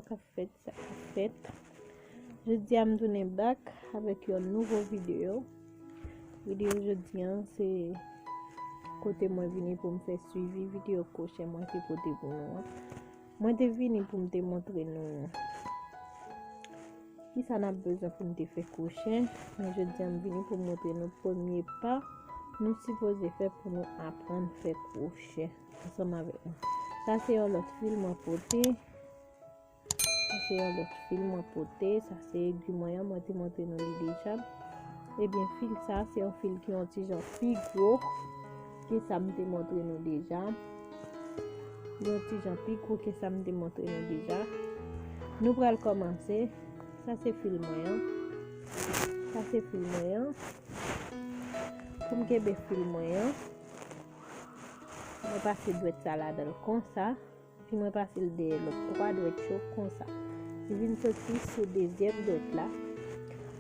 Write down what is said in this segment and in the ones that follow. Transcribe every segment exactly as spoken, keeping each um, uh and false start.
Sa k ap fèt, sa k ap fèt. Jodi a m tounen back avèk yon nouvo videyo. Videyo jodi a se kote mwen vini pou m fè swivi videyo kwochè mwen te pote pou nou an. Mwen te vini pou m te montre nou kisa n ap bezwen pou n te fè kwochè. Men jodi a m vini pou m montre nou premye pa nou sipoze fè pou nou aprann fè kwochè ansanm avèk mwen. Sa se yon lòt fil mwen pote. Sa se yon lòt fil mwen pote. Sa se egi mwen an, mwen te montre nou li deja. Ebyen, fil sa, se yon fil ki yon ti jan pi gwo ke sa m te montre nou deja. Yon ti jan pi gwo ke sa m te montre nou deja. Nou pral kòmanse. Sa se fil mwen an. Sa se fil mwen an. Pou m kenbe fil mwen an, mwen pase dwèt sa ladan l konsa. Epi mwen pase l dèyè lòt twa dwèt yo konsa. Li vin soti sou dezyèm dwèt la.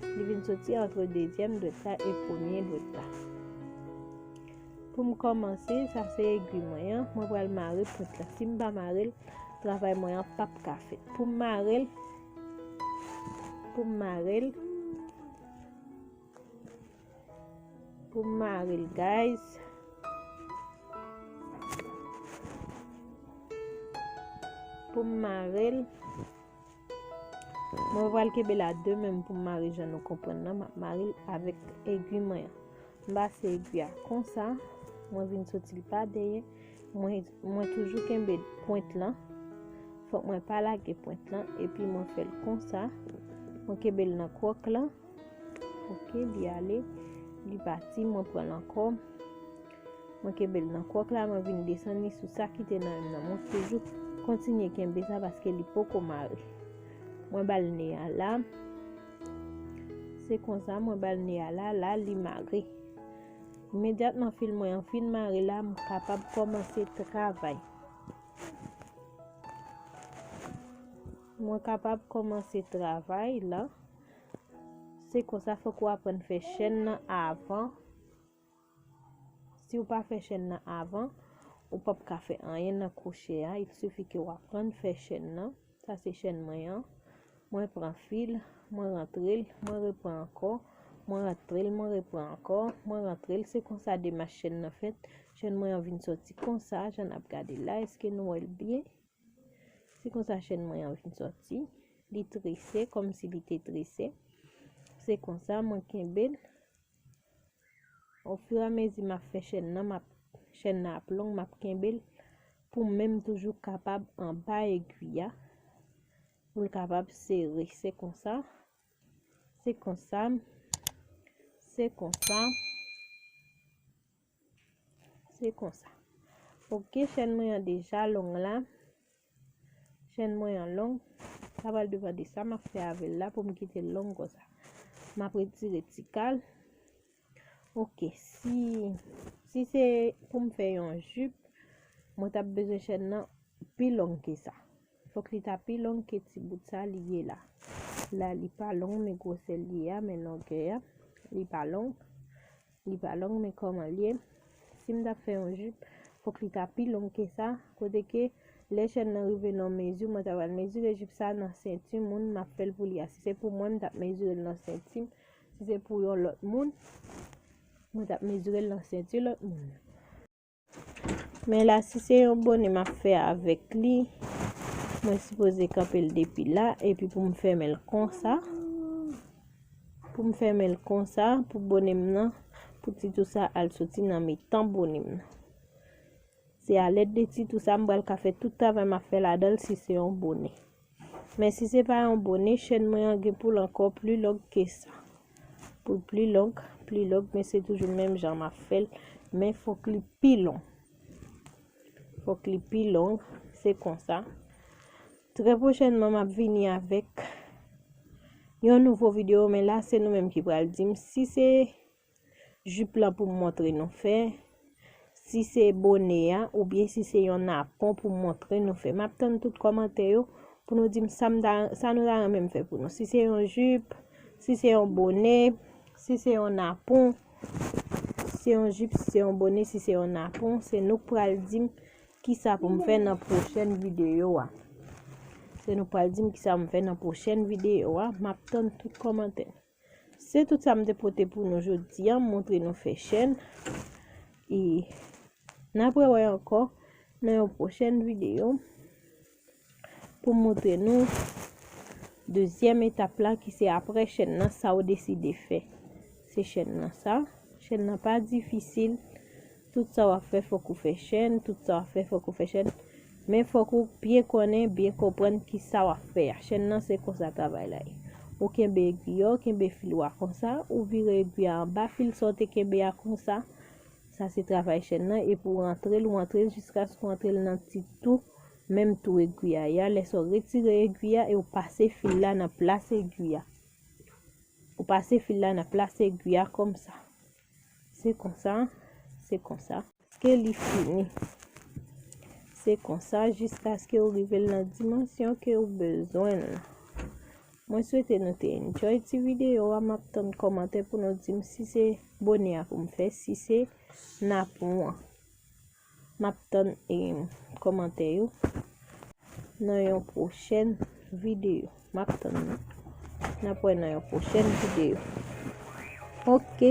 Li vin soti antre dezyèm dwèt la e premye dwèt la. Pou m kòmanse, sa se egi mwen an. Mwen pral mare pwent la. Si m pa mare l, travay mwen an p ap ka fèt. Pou m mare l, pou m mare l, pou m mare l, guys. Pou m mare l, mwen pral kenbe l a de men m pou m mare jan nou konprann nan. M ap mare l avèk egi mwen an. M pase egi a konsa, mwen vin soti l pa dèyè. Mwen, mwen toujou kenbe pwent lan. Fòk mwen pa lage pwent lan. Epi mwen fè l konsa. Mwen kenbe l nan kwòk lan. Ok, li ale, li pati, mwen pran l ankò. Mwen kenbe l nan kwòk la, mwen vin desann li sou sa ki te nan men m nan. Mwen toujou kontinye kenbe sa paske li poko mare. Mwen ba l ne a la. Se konsa, mwen ba l ne a la, la li mare. Imedyatman fil mwen an fin mare la, m kapab kòmanse travay. Mwen kapab kòmanse travay la. Se konsa, fòk ou aprann fè chèn nan avan. Si w pa fè chèn nan avan, ou p ap ka fè anyen nan kwochè a. Il sifi ke w aprann fè chèn nan. Sa se chèn mwen an. Mwen pran fil, mwen rantre l, mwen repran ankò, mwen rantre l, mwen repran ankò, mwen rantre l. Se konsa demach chèn nan fèt. Chèn mwen an vin soti konsa, jan n ap gade la. Èske nou wè l byen? Se konsa chèn mwen an vin soti. Li trese, kòmsi li te trese. Se konsa mwen kenbe l. Ofiramezi m ap fè chèn nan, m ap, chèn nan ap long, m ap kenbe l pou m menm toujou kapab anba egi a, pou l kapab sere. Se konsa, se konsa, se konsa, se konsa. Ok, chèn mwen an deja long la. Chèn mwen an long. Sa pral depann de sa m ap fè avè l la pou m kite l long konsa. M ap retire ti kal. Ok, si, si se pou m fè yon jip, mwen t ap bezwen chèn nan pi long ke sa. Fòk li ta pi long ke ti bout sa li ye la. La, li pa long, men gwosè l ye a, men longè a, li pa long. Li pa long, men kòman l ye? Si m t ap fè yon jip, fòk li ta pi long ke sa, kote ke lè chèn nan rive nan yon mezi, mwen ta pral mezire jip sa nan senti moun m ap fè l pou li a. Si se pou mwen, m t ap mezire l nan senti m. Si se pou yon lòt moun, mwen t ap mezire l nan senti lòt moun nan. Men la, si se yon bone m ap fè avèk li, mwen sipoze kanpe l depi la, epi pou m fèmen l konsa. Pou m fèmen l konsa, pou bone m nan, pou ti tou sa al soti nan mitan bone m nan. Se alèd de ti tou sa m pral ka fè tout travay m ap fè ladan l si se yon bone. Men si se pa yon bone, chèn mwen an gen pou l ankò pli long ke sa. Pou l pli long, pli long, men se toujou menm jan m ap fè l. Men fòk li pi long. Fòk li pi long, se konsa. Trè pwochènman, m ap vini avèk yon nouvo videyo, men la, se nou menm ki pral di m si se jip lan pou m montre nou fè, si se bone a, oubyen si se yon napon pou m montre nou fè. M ap tann tout kòmantè yo pou nou di m sa m ta, sa nou ta renmen m fè pou nou. Si se yon jip, si se yon bone, si se yon napon, si se yon jip, si se yon bone, si se yon napon, se nou k pral di m kisa pou m fè nan pwochèn videyo a. Se nou pral di m kisa m fè nan pwochèn videyo a. M ap tann tout kòmantè. Se tout sa m te pote pou nou jodi a, m montre nou fè chèn. E n ap rewè ankò nan yon pwochèn videyo pou m montre nou dezyèm etap la ki se apre chèn nan sa w deside fè. Se chèn nan sa. Chèn nan pa difisil. Tout sa w ap fè fòk ou fè chèn, tout sa w ap fè fòk ou fè chèn. Men fòk ou byen konnen, byen konprann kisa w ap fè a. Chèn nan se konsa travay la ye. Ou kenbe egwi a, ou kenbe fil ou a konsa, ou vire egwi a anba fil sa w te kenbe a konsa. Sa se travay chèn nan, epi w rantre l, ou rantre l jiskaske w rantre l nan ti tou, menm tou egwi a ye a. Lè sa w retire egwi a e w pase fil la nan plas egwi a. Ou pase fil la nan plas egwi a konsa. Se konsa, se konsa. Jiskaske li fini. Se konsa jiskaske ou rive l nan dimansyon ke ou bezwen l. Mwen swete nou te enjoy ti videyo a. M ap tann kòmantè pou nou di m si se bonè a pou m fè, si se napon an. M ap tann e kòmantè yo nan yon pwochèn videyo. M ap tann nou. N ap wè nan yon pwochèn videyo. Ok.